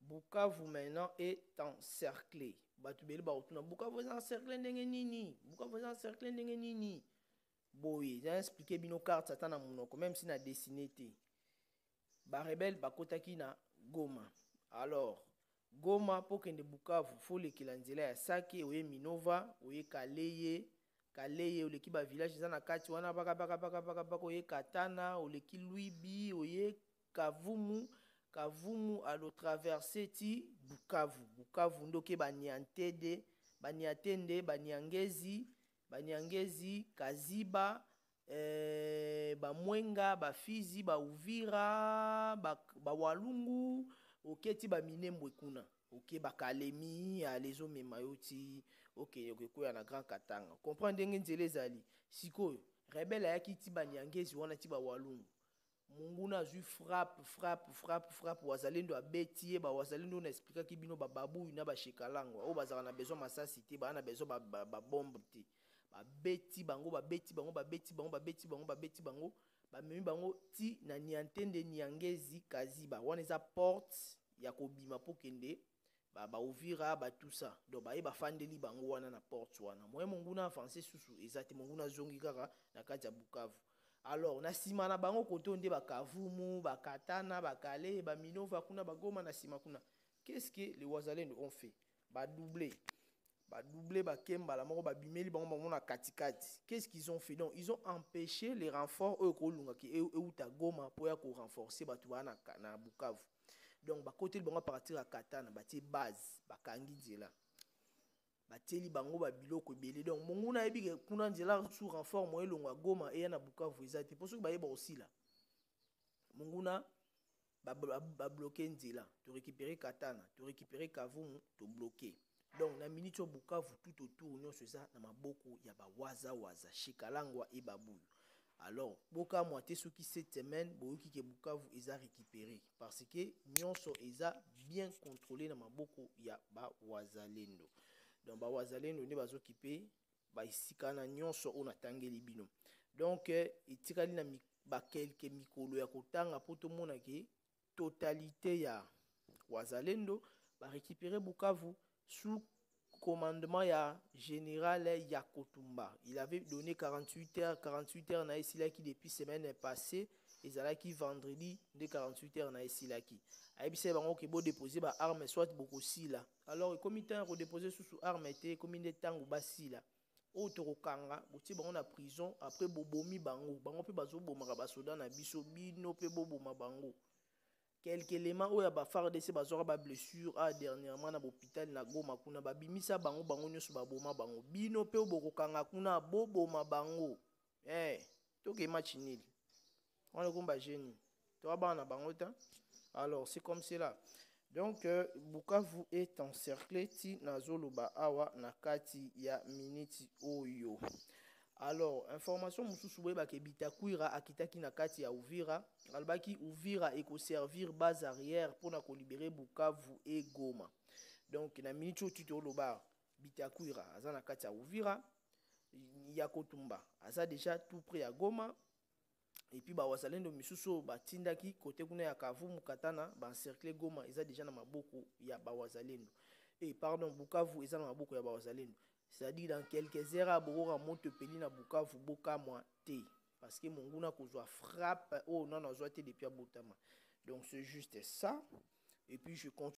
Bukavu maintenant est encerclé. Bato bele bakotuna: Bukavu eza encerclé ndenge nini? Bukavu eza encerclé ndenge nini? Boye eza, expliquer bino carte ata na monoko, même si na dessine te. Barebelles bakotaki na Goma. Alors Goma mpo kende Bukavu, faut lekela nzela ya Sake, oye Minova, oye Kaleye. Kaleye, oleki bavillage eza na kati wana, paka paka paka paka paka, oye Katana, oleki Lwibi, oye Kavumu. Kavumu alo traverse ti Bukavu. Bukavu nde oke Baniantede, Baniatende, Baniangezi, Baniangezi, Kaziba, Bamwenga, Bafizi, Bauvira, Bawalungu, oke ti Baminembwe kuna, oke Bakalemi. Ale, ezomema yo ti okende okekwea na Grand Katanga. Comprendre ndenge nzela ezali. Sikoyo rebelle ayaki ti Baniangezi wana, ti Bawalungu. Monguna azwi frappe, frappe, frappe, frappe. Wazalendo abeti ye. Bawazalendo na expliquaki bino, bababuyu na bashekalangwa oyo bazalaka na besoin masasi te, baa na besoin babombe te. Babeti bango, babeti bango, babeti bango, babeti bango, babeti bango, bamemi bango ti na Niantende, Niangezi, Kaziba. Wana eza porte ya kobima mpo kende Bauvira, batusa. Donc baye bafandeli bango wana na porte wana. Moye monguna avance susu eza te. Monguna azongi kaka na kati ya Bukavu. Alors na nsima na bango kote oyo nde Bakavumu, Bakatana, Bakale, Baminova kuna, Bagoma na nsima kuna. Qu'est-ce que les Wazalendo ont fait? Badouble, badouble, bakembala moko, babimeli bango, bango na katikati. Qu'est-ce qu'ils ont fait? Donc ils ont empêché les renforts oyo kolungaki euta Goma mpo ya korenforcer bato baa na Bukavu. Donc bakoteli bango à partir ya Katana, batie base, bakangi nzela, batieli bango babiloko ebele. Donc monguna ayebi ke kuna nzela sous renfort mo elongwa Goma eya na Bukavu eza te, mpo soki bayeba kosila monguna, babloquer nzela. Torécupérer Katana, torécupérer Kavumu, tobloquer. Donc na miniti oyo, Bukavu tout autour nyonso eza na maboko ya bawazawaza, Shikalangwa e Babuyu. Alors bokamwa te soki cette semaine boyoki ke Bukavu eza récupéré, parce que nyonso eza bien contrôlé na maboko ya bawazalendo. Donc bawazalendo nde bazokipe baesika na nyonso oyo natangeli bino. Donc etikali na bakelke mikolo ya kotanga mpo tomona ke totalité ya Wazalendo barécupérer Bukavu sous commandement ya général Yakotumba. Il avait donné 48 heures. 48 heures na esilaki depuis semaine passée. Ezalaki vendredi nde 48 heures na esilaki. Ayebisa bango ke bodépose ba arme, soit bokosila. Alors ekomi ntango kodépose susu arme te, ekomi nde ntango basila. Oyo tokokanga, botie bango na prison, après bobomi bango. Bango mpe bazobomaka basoda na biso, bino mpe boboma bango. Quelque élément oyo ya baFARDC bazwaka bablessure a dernièrement na bahôpital na Goma kuna, babimisa bango, bango nyonso baboma bango. Bino mpe bokokanga kuna, boboma bango. Toke match nil wana, ekomba geni toa bana na bango ta. Alors c'est comme cela. Donc Bukavu est encerclé ti nazoloba awa na kati ya miniti oyo. Alors information mosusu, boyebaka Bitakwira akitaki na kati ya Uvira, alobaki Uvira ekoservir base arrière mpona kolibérer Bukavu e Goma. Donc na miniti oyo ti toloba, Bitakwira aza na kati ya Uvira, ya Kotumba aza déjà tout près ya Goma, et puis bawazalendo misusu oyo batindaki kote kuna ya Kavumu, Katana, baencercle Goma eza déjà na maboko ya bawazalendo. E pardon, Bukavu eza na maboko ya bawazalendo. C'est-à-dire dans quelques heures bokoka moto epeli na Bukavu, bokamwa te, parce que monguna kozwa frappe oyo nano azwa te depuis abotama. Donc c'est juste ça. Et puis je continue.